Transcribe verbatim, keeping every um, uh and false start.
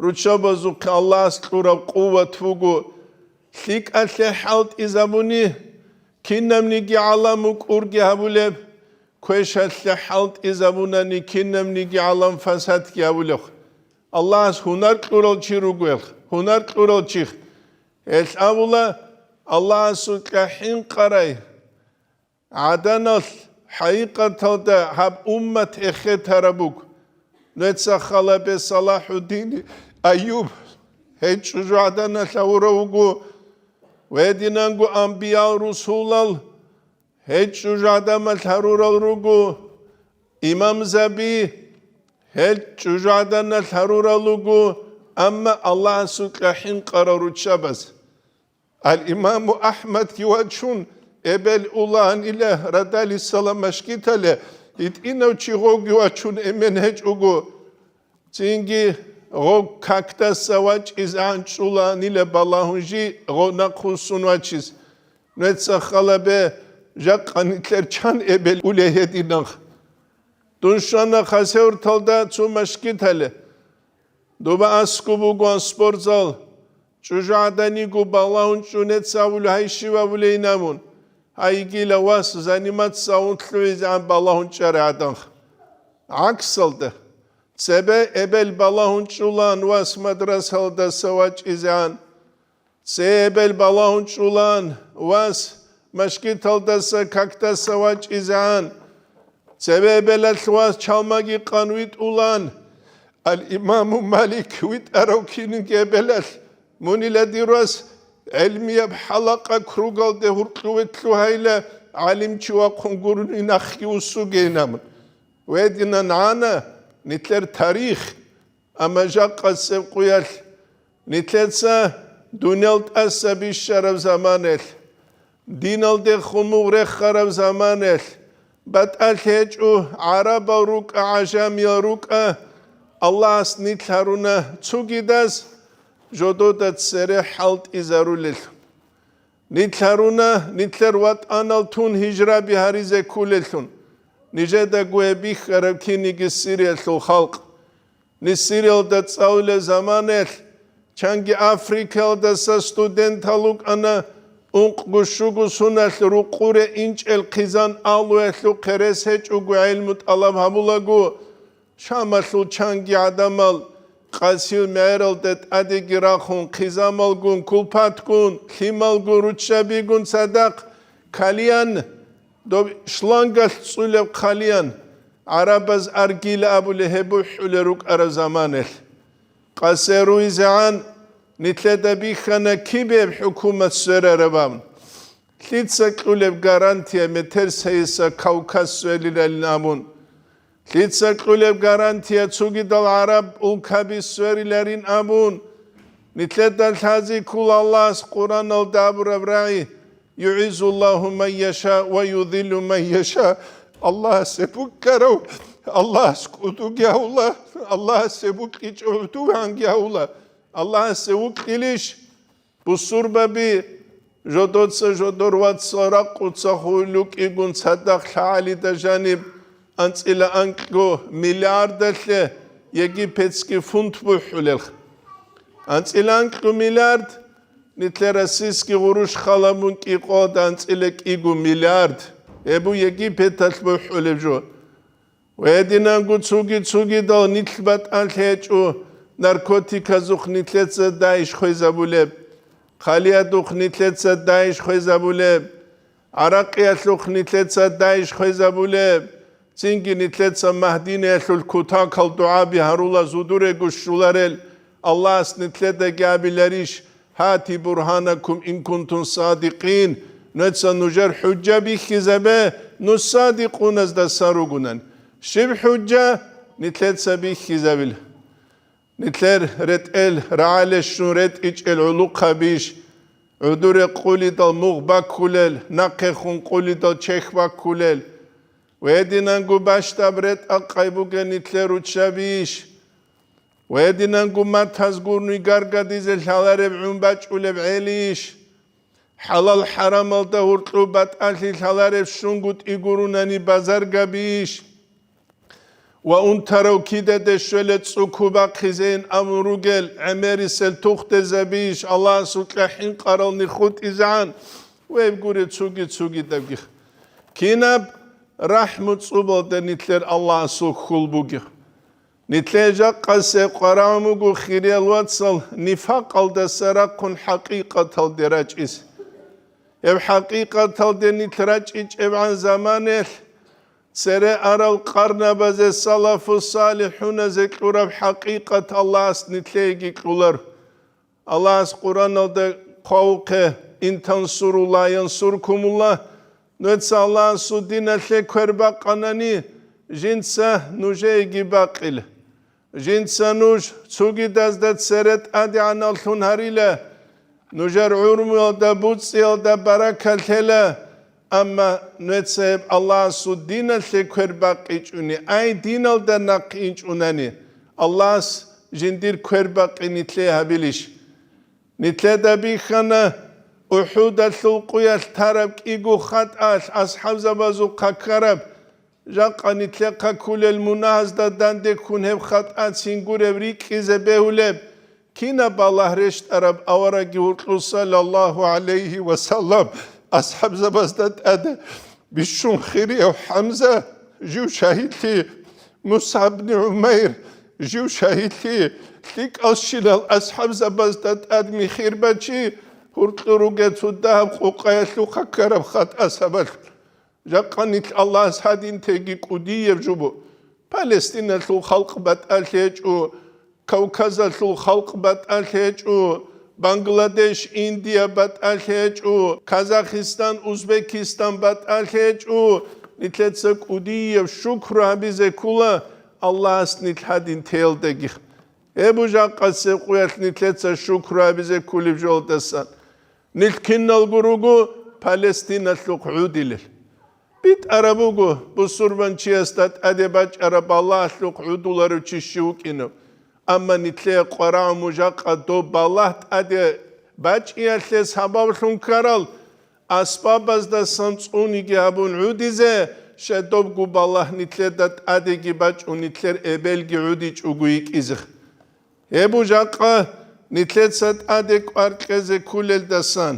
Руччабазухъе Аллагьас кьураб къуват буго, лъикӀалъе хӀалтӀизабуни, кинабниги гӀалам мукӀурги гьабулеб, квешалъе хӀалтӀизабунани, кинабниги гӀалам фасадги гьабулеб. Аллагьас гьунар кьурал чи ругел, гьунар кьурал чи. Гьелъ абула, Аллагьасукьа хӀинкъарай гӀаданалъ хӀакъикъаталда гьаб уммат эхетараб буго. Нуца халабе Салахуддин Айюб, гьей чӀужугӀаданалъ гьавурав вуго, ва гьединанго амбиял-русулал, гьей чӀужугӀаданалъ гьарурал руго, имамзаби, гьел чӀужугӀаданалъ гьарурал руго, амма Аллагьасукьа хӀинкъарал руччабаз. Ал-Имаму Ахмадги вачун, эбел улаанила радалисала машгитале, гьитӀинав чи гъовги вачун эмен гьечӀого, цинги гъов какдаса вачӀизегӀан чӀулаанила балагьун жи гъов нахъвуссун вачиз. Нуца халабе, жакъа нилъер чан эбел улей гьединах. Дун щвана Хасавюрталда цо машгитале. Доба аскӀоб бугоан спортзал, чӀужугӀаданиго балагьун чӀунец абулев гьай щив абулейин абун, гьайгила вас заниматься унлъугӀизегӀан балагьун чӀарай гӀаданха. ГӀаксалда, цебе эбел балагьун чӀулаан вас мадрасалдаса вачӀизегӀан. Цебе эбел балагьун чӀулаан вас машгиталдаса какдаса вачӀизегӀан. Цебе эбелалъ вас чалмаги къан витӀулаан. Ал-Имаму Малик витӀарав киниги эбелалъ, мунила дир вас гӀелмияб хӀалакъа кругалде гьуркьу ветлъу гьайла гӀалимчи вахъун гурони нахъги вуссугейин абун. Гьединан гӀана нилъер тарих. Амма жакъа цебе къуялъ, нилъеца дуниял тӀаса бищараб заманаялъ, диналде хумугъ рехараб заманаялъ, батӀалъи гьечӀо, гӀарабал рукӀа, гӀажамиял рукӀа, Аллагьас нилъ гьаруна цугидаз, жодода цере хӀалтӀизарулел. Нилъ гьаруна, нилъер ватӀанал тун гьижраби гьаризе кколеллъун. Нижеда гуе бихьараб киниги Сириялъул халкъ. Ниж Сириялда цӀалулел заманаялъ, чанги Африкаялдаса студентал рукӀана, ункъго-щуго соналъ рукъуре инчӀел хъизан алуялъухъе рес гьечӀого гӀелму тӀалаб гьабулаго, Шамалъул чанги гӀадамал къасил мегӀералда тӀадеги рахун, хъизамалгун, кулпатгун, лъималгун, руччабигун цадахъ калиян, доб шлангалъ цӀулеб калиян, гӀарабаз аргила абулеб гьеб бухӀулел рукӀараб заманалъ. Къасе руйзегӀан нилъеда бихьана кибеб хӀукумат сверараб абун. Лъица кьулеб гарантия метер сайиса Кавказ свериларин абун? Лъица кьулеб гарантия цугидал гӀараб улкаби свериларин абун? Нилъеда лъази ккола Аллагьас Къуръаналда абураб рагӀи: «ЮгӀиззуллагьу ман яша ва юзиллу ман яша». Аллагьасе букӀарав Аллагьас кӀудуги гьавула, Аллагьасе букӀичӀо гӀудугӀанги гьавула. Аллагьасе вукӀилищ? Бусурбаби, жодоца жодор вацал ракъуца хуйлукӀигун цадахъ лъагӀалида жаниб анцӀила анкьго миллиардалъе египетский фунт бухӀулелха. АнцӀила анкьго миллиард, нилъер российский гъурущ халабун кӀикъоялда анцӀила кӀиго миллиард, гьеб бу Египеталъ бухӀулеб жо. Гьединанго цуги-цугидал нилъ батӀалъи гьечӀо наркотиказухъ нилъеца даиш хвезабулеб, хъалиядухъ нилъеца даиш хвезабулеб, гӀаракъиялъухъ нилъеца даиш хвезабулеб, цинги нилъеца Магьдиниялъул кутакал дугӀаби гьарула зодорего щоларел, Аллагьас нилъедаги абиларищ: «Гьати бургьанакум ин кунтум садикъин», нуца нужер хӀужа бихьизабе, нуж садикъуназдаса ругонан. Щиб хӀужа? Нилъеца бихьизабила. Нилъер ретӀел рагӀале щун ретӀичӀел гӀулухъабищ, гӀодоре къулидал мугъ баккулел, нахъехун къулидал чехь баккулел? Гьединанго бащдаб ретӀа-къай бугел нилъер руччабищ? Гьединанго матаз гурни гаргадизе лъалареб гӀун бачӀулеб гӀелищ? ХӀалал-хӀарамалда гьоркьоб батӀалъи лъалареб щунгутӀи гурунани базаргабищ? ва унтарав кидаде щвела цӀукку бахъизейин абун ругел гӀемерисел тухтезабийищ Аллагьасукьа хӀинкъарални хутӀизегӀан, веб гуре цуги-цугидабги. Кинаб рахӀму цӀубалда нилъер Аллагьасул хьул бугеб! Нилъее жакъасе къварагӀун буго, хириял вацал, нифакъалдаса рахъун хӀакъикъаталде рачӀиз. Гьеб хӀакъикъаталде нилъ рачӀичӀебгӀан заманаялъ, цере арал къарнабазе, салафу-салихӀуназе кьураб хӀакъикъат Аллагьас нилъееги кьоларо. Аллагьас Къуръаналда хъвавухъе: «Ин тансуруллагь янсуркумуллагь», нужеца Аллагьасул диналъе квер бакъанани, жинца нужееги бакъила. Жинца нуж цугидазда цере тӀадегӀаналлъун гьарила, нужер гӀумруялда, буцӀцӀиялда баракат лъела, амма нужеца гьеб Аллагьасул диналъе квер бакъичӀони, ай диналда нахъ инчӀунани, Аллагьас жиндир квер бакъи нилъее гьабилищ? Нилъеда бихьана УхӀудалъул къуялъ тараб кӀиго хатӀалъ асхӀабзабазухъа ккараб. Жакъа нилъехъа кколел мунагьазда дандеккун гьеб хатӀацин гуреб рикӀкӀизе бегьулеб. Кинаб балагь рещтӀараб аварагги гьоркьов, саллаллагьу гӀалайгьи ва саллам, асхӀабзабазда тӀаде бищун хирияв ХӀамза, жив шагьидлъи, МусгӀаб ибн ГӀумайр, жив шагьидлъи, лъикӀалщинал асхӀабзабазда тӀад михир бачи, гьоркьор ругел цо дагьаб къокъаялъухъа ккараб хатӀа сабаблъун. Жакъа нилъ Аллагьас гьадин теги кӀудияб жо бу. Палестиналъул халкъ батӀалъи гьечӀо, Кавказалъул халкъ батӀалъи гьечӀо, Бангладеш, Индия батӀалъи гьечӀо, Казахстан, Узбекистан батӀалъи гьечӀо, нилъеца кӀудияб шукру гьабизе ккола Аллагьас нилъ гьадин теялдаги. Гьеб жакъасеб къуялъ нилъеца шукру гьабизе кколеб жолдасан. Нилъ киналго руго Палестиналъухъ гӀодилел. БитӀараб буго, бусурбанчиясда тӀаде бачӀараб балагьалъухъ гӀодуларев чи щив вукӀинав. Амма нилъее къварагӀун мужакъа доб балагь тӀаде бачӀиялъе сабаблъун ккарал асбабаздасан цӀуниги гьабун гӀодизе, щай добго балагь нилъеда тӀадеги бачӀун нилъер эбелги гӀодичӀого йикӀизе. Гьеб жакъа нилъеца тӀаде кӀвар кьезе кколелдасан,